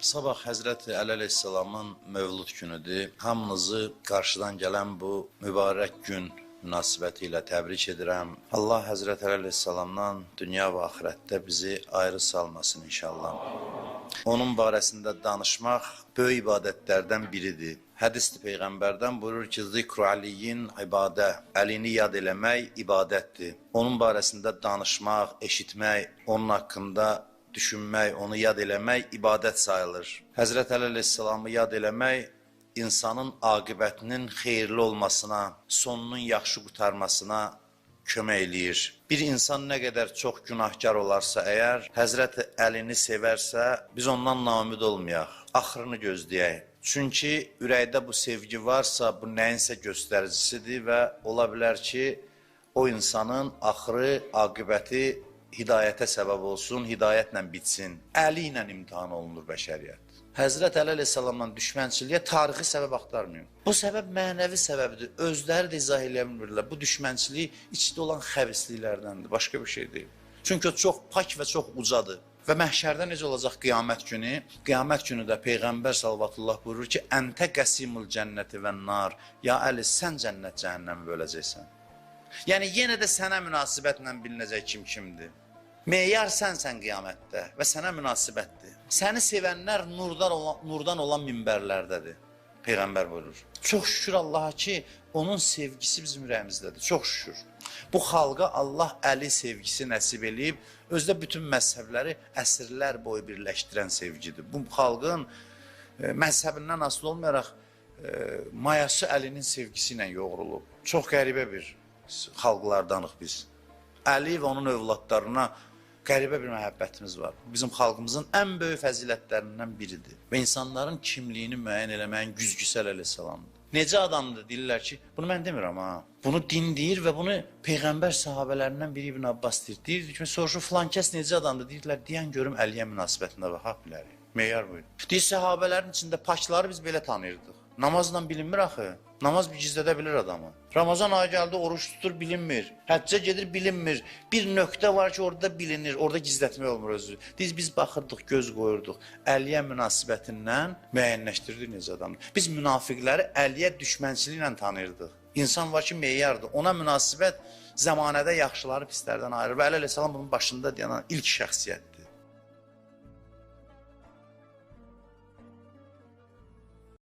Sabah Həzrəti Əli əleyhissalamın mövlud günüdür. Hamınızı qarşıdan gələn bu mübarək gün münasibəti ilə təbrik edirəm. Allah Həzrəti Əli əleyhissalamdan dünya və axirətdə bizi ayrı salmasın inşallah. Onun barəsində danışmaq böyük ibadətlərdən biridir. Hədisdir Peyğəmbərdən buyurur ki, zikru Aliyin ibadə, Əlini yad eləmək ibadətdir. Onun barəsində danışmaq, eşitmək, onun haqqında düşünmək, onu yad eləmək ibadət sayılır. Həzrət Əli əleyhissalamı yad eləmək insanın aqibətinin xeyirli olmasına, sonunun yaxşı qurtarmasına kömək eləyir. Bir insan nə qədər çox günahkar olarsa əgər, Həzrəti Əlini sevərsə, biz ondan naümid olmayaq, axırını gözləyək. Çünki ürəkdə bu sevgi varsa, bu nəyinsə göstəricisidir və ola bilər ki, o insanın axırı, aqibəti hidayətə səbəb olsun, hidayətlə bitsin. Əli ilə imtahan olunur bəşəriyyət. Həzrət Əli əleyhissalamdan düşmənçiliyə tarixi səbəb axtarmayın. Bu səbəb mənəvi səbəbdir. Özləri də izah eləyə bilmirlər. Bu düşmənçilik içdə olan xəbisliklərdəndir, başqa bir şey deyil. Çünki o çox pak və çox ucadır. Və məhşərdə necə olacaq qiyamət günü? Qiyamət günü də Peyğəmbər sallallahu buyurur ki, Əntə qəsimul cənnəti və nar. Ya Əli, sən cənnət cəhənnəmi böləcəksən. Yəni, yenə də sənə münasibətlə bilinəcək kim kimdir. Meyar sənsən qiyamətdə və sənə münasibətdir. Səni sevənlər nurdan olan minbərlərdədir, Peyğəmbər buyurur. Çox şükür Allaha ki, onun sevgisi bizim ürəyimizdədir. Çox şükür. Bu xalqa Allah Əli sevgisi nəsib eləyib, özdə bütün məzhəbləri əsrlər boyu birləşdirən sevgidir. Bu xalqın məzhəbindən asılı olmayaraq mayası Əlinin sevgisi ilə yoğrulub. Çox qəribə bir xalqlardanıq biz. Əli və onun övladlarına qəribə bir məhəbbətimiz var. Bizim xalqımızın ən böyük fəzilətlərindən biridir. Və insanların kimliyini müəyyən eləməyin güzgüsü Əli əleyhissalamdır. Necə adamdır deyirlər ki, bunu mən demirəm ha. Bunu din deyir və bunu Peyğəmbər sahabələrindən biri İbn Abbas deyir. Deyir ki, soruşur filan kəs necə adamdır? Deyirlər, deyən görüm Əliyə münasibətində baxaq bilərik. Meyar buydu. Deyir, sahabələrin içində pakları biz belə tanıyırdıq. Namazla bilinmir axı. Namaz bir gizlədə bilir adamı. Ramazan ayı gəldi, oruç tutur, bilinmir. Həccə gedir, bilinmir. Bir nöqtə var ki, orada bilinir, orada gizlətmək olmur özü. Biz baxırdıq, göz qoyurduq. Əliyə münasibətindən müəyyənləşdirirdik necə adamdır. Biz münafiqləri Əliyə düşmənçiliklə tanıyırdıq. İnsan var ki, meyardır. Ona münasibət zəmanədə yaxşıları pislərdən ayırır. Və Əli əleyhissalam bunun başında dayanan ilk şəxsiyyətdir.